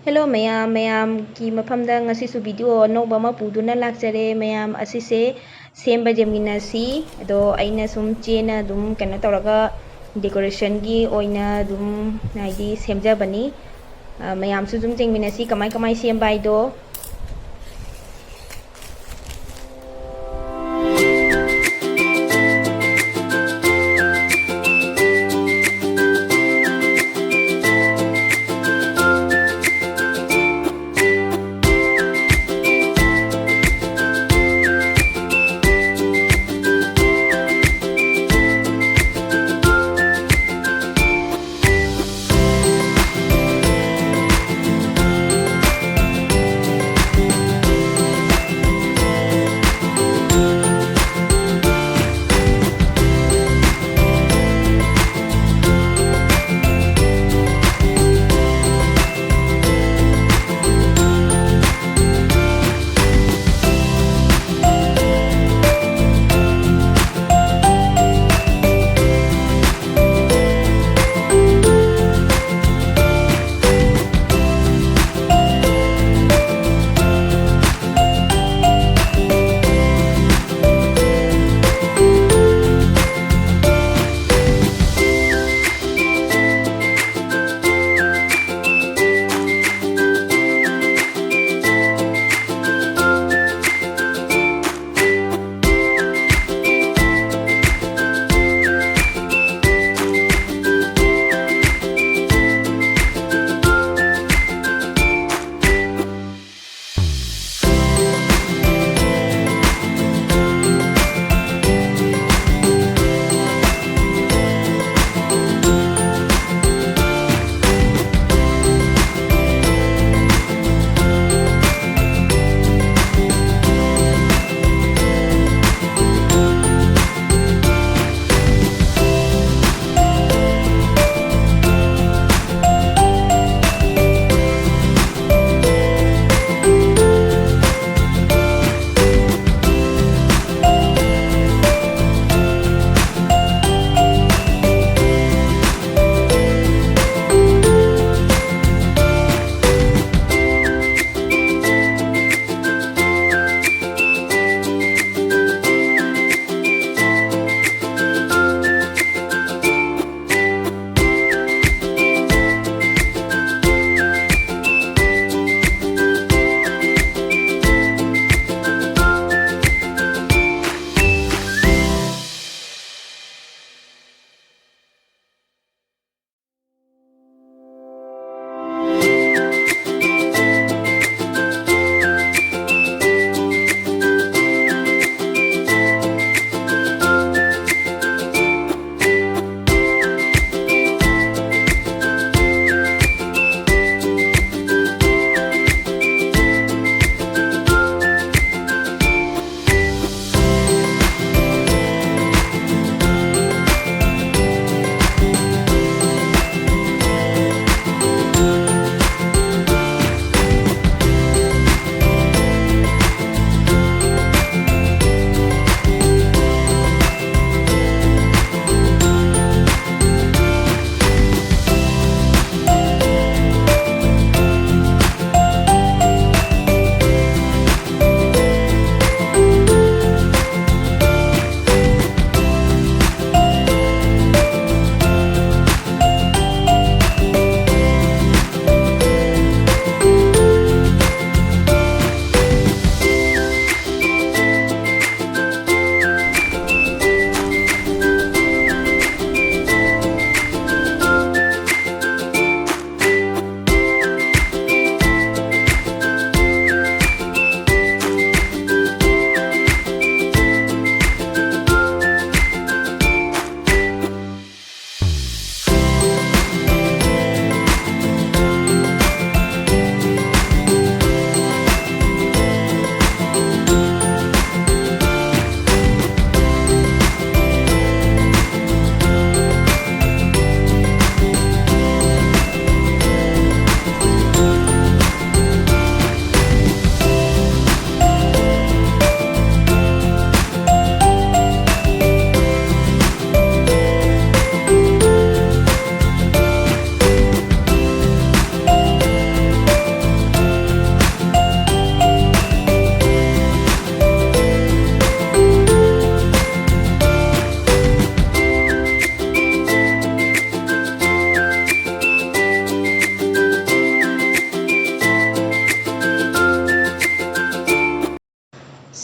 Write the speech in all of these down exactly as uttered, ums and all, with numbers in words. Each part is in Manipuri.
Hello ꯃꯌꯥꯝ, ꯃꯌꯥꯝꯒꯤ ꯃꯐꯝꯗ ꯉꯁꯤꯁꯨ video ꯑꯅꯧꯕ ꯑꯃ ꯄꯨꯗꯨꯅ ꯂꯥꯛꯆꯔꯦ꯫ ꯃꯌꯥꯝ ꯑꯁꯤꯁꯦ ꯁꯦꯝꯕ ꯌꯦꯡꯃꯤꯟꯅꯁꯤ꯫ ꯑꯗꯣ ꯑꯩꯅ ꯁꯨꯝ ꯆꯦꯅ ꯑꯗꯨꯝ ꯀꯩꯅꯣ ꯇꯧꯔꯒ decorationꯒꯤ ꯑꯣꯏꯅ ꯑꯗꯨꯝ ꯍꯥꯏꯗꯤ ꯁꯦꯝꯖꯕꯅꯤ꯫ ꯑ, ꯃꯌꯥꯝꯁꯨ ꯑꯗꯨꯝ ꯌꯦꯡꯃꯤꯟꯅꯁꯤ ꯀꯃꯥꯏ ꯀꯃꯥꯏ ꯁꯦꯝꯕ ꯍꯥꯏꯗꯣ꯫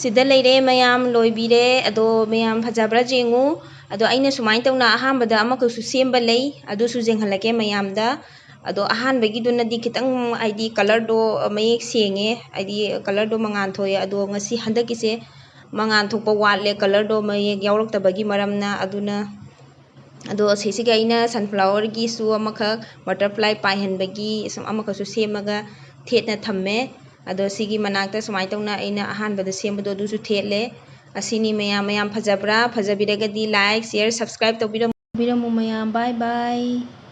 ꯁꯤꯗ ꯂꯩꯔꯦ ꯃꯌꯥꯝ, ꯂꯣꯏꯕꯤꯔꯦ꯫ ꯑꯗꯣ ꯃꯌꯥꯝ ꯐꯖꯕ꯭ꯔꯥ ꯌꯦꯡꯉꯨ꯫ ꯑꯗꯣ ꯑꯩꯅ ꯁꯨꯃꯥꯏꯅ ꯇꯧꯅ ꯑꯍꯥꯟꯕꯗ ꯑꯃꯈꯛꯁꯨ ꯁꯦꯝꯕ ꯂꯩ, ꯑꯗꯨꯁꯨ ꯌꯦꯡꯍꯜꯂꯛꯀꯦ ꯃꯌꯥꯝꯗ꯫ ꯑꯗꯣ ꯑꯍꯥꯟꯕꯒꯤꯗꯨꯅꯗꯤ ꯈꯤꯇꯪ ꯍꯥꯏꯗꯤ colourꯗꯣ ꯃꯌꯦꯛ ꯁꯦꯡꯉꯦ, ꯍꯥꯏꯗꯤ colourꯗꯣ ꯃꯉꯥꯟ ꯊꯣꯛꯑꯦ꯫ ꯑꯗꯣ ꯉꯁꯤ ꯍꯟꯗꯛꯀꯤꯁꯦ ꯃꯉꯥꯟ ꯊꯣꯛꯄ ꯋꯥꯠꯂꯦ, colourꯗꯣ ꯃꯌꯦꯛ ꯌꯥꯎꯔꯛꯇꯕꯒꯤ ꯃꯔꯝꯅ꯫ ꯑꯗꯨꯅ ꯑꯗꯣ ꯁꯤꯁꯤꯒ ꯑꯩꯅ sunflowerꯒꯤꯁꯨ ꯑꯃꯈꯛ butterfly ꯄꯥꯏꯍꯟꯕꯒꯤ ꯁꯨꯝ ꯑꯃꯈꯛꯁꯨ ꯁꯦꯝꯃꯒ ꯊꯦꯠꯅ ꯊꯝꯃꯦ꯫ ꯑꯗꯣ ꯁꯤꯒꯤ ꯃꯅꯥꯛꯇ ꯁꯨꯃꯥꯏꯅ ꯇꯧꯅ ꯑꯩꯅ ꯑꯍꯥꯟꯕꯗ ꯁꯦꯝꯕꯗꯣ ꯑꯗꯨꯁꯨ ꯊꯦꯠꯂꯦ꯫ ꯑꯁꯤꯅꯤ ꯃꯌꯥꯝ꯫ ꯃꯌꯥꯝ ꯐꯖꯕ꯭ꯔꯥ? ꯐꯖꯕꯤꯔꯒꯗꯤ like, share, subscribe ꯇꯧꯕꯤꯔꯝꯃꯨ꯫ ꯇꯧꯕꯤꯔꯝꯃꯨ ꯃꯌꯥꯝ꯫ Bye bye꯫